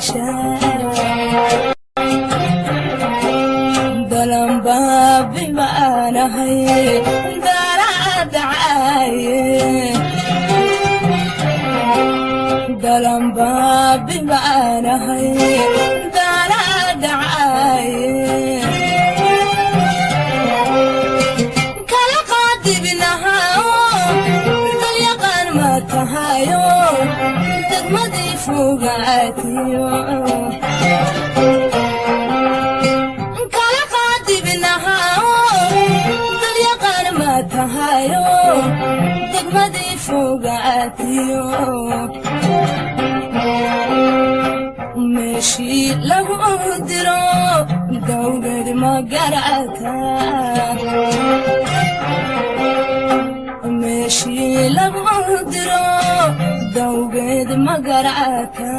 bilcaasha. Dalanbaabi maanahay dalaadacaaye, dalanbaabi maanahay dalaadacaaye. Kala qaadibinahayo dalyaqaan ma tahayo, degmadii fogaatiyo. Kala qaadibinahayo dalyaqaan ma tahayo, degmadii fogaatiyo. Meeshii lagu diro dawgeed ma garata, meeshii lagu diro dawgeed ma garata.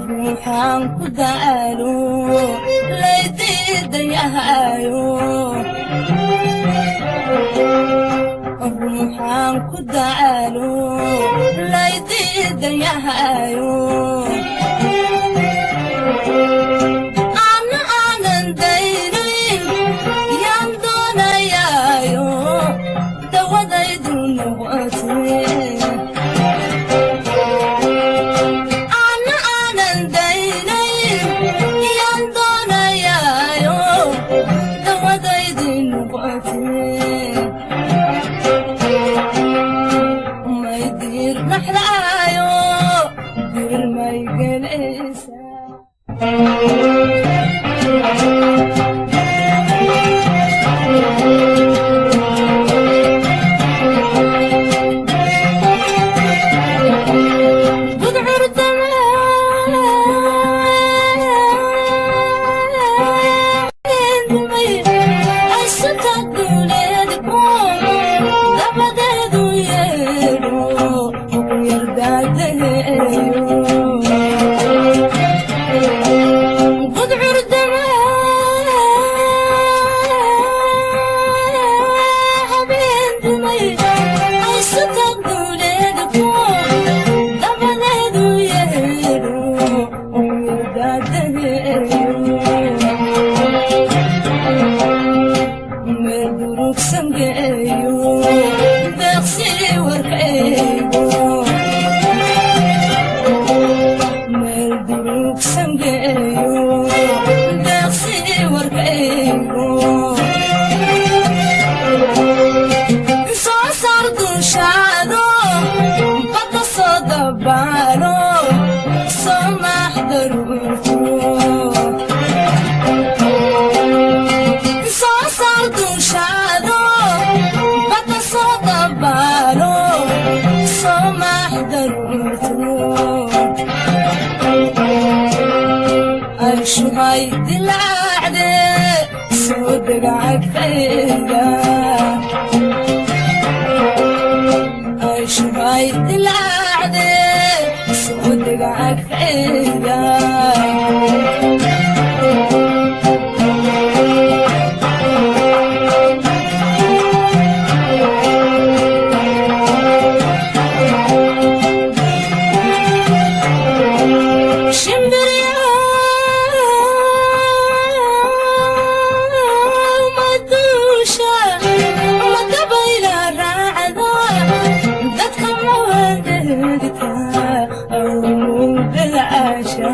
Ruuxaan ku daalo laydiidayahayo, ruuxaan ku daalo laydiidayahayo. Ana aanan daynayn yaan doonayaayo, dawadaydu noqotee. Ana aanan daynayn yaan doonayaayo, dawadaydi noqotee. May diir naxdaayo bir may gelaysa. Budcur damay aysata duleedkum, dabadeedu yeedho yardaadaheeyo. Budcur habeen dumay aysata duleedkum, dabadeedu yeedho yardaadaheeyo. Meel durugsan geeyo deeqsii warkaygo, meel durugsan geeyo deeqsii warkaygo. Soo saar dushaado badda soo dabaalo, soo maax daruurto. Soo saar dushaado badda soo dabaalo, soo maax daruurto. Ayshuhay dilaacde soo degacagtayda, ayshuhay dilaacde soo degacagtayda. Shimbiryo madusha madabayla raacda, dadka mawadeegta awmuu bilcaasha.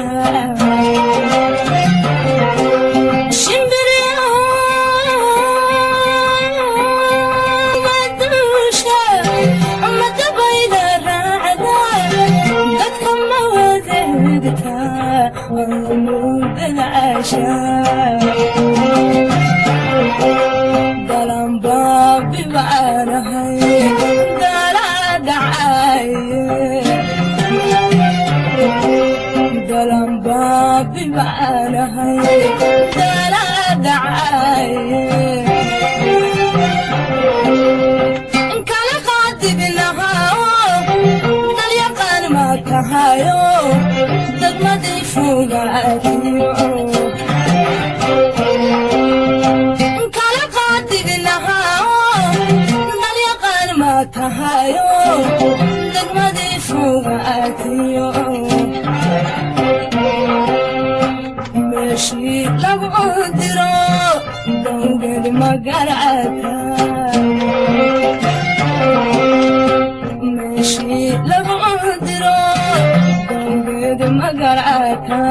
Daabi baanahay dala dhacay kala qaadibinahaa dalyaqaan ma tahayo degmadii fogaatiyo kala qaadibinahaa dalyaqaan ma tahayo degmadii fogaatiyo meeshii lagu diro dowgeed magarata meeshii lagu diro dowgeed magarata.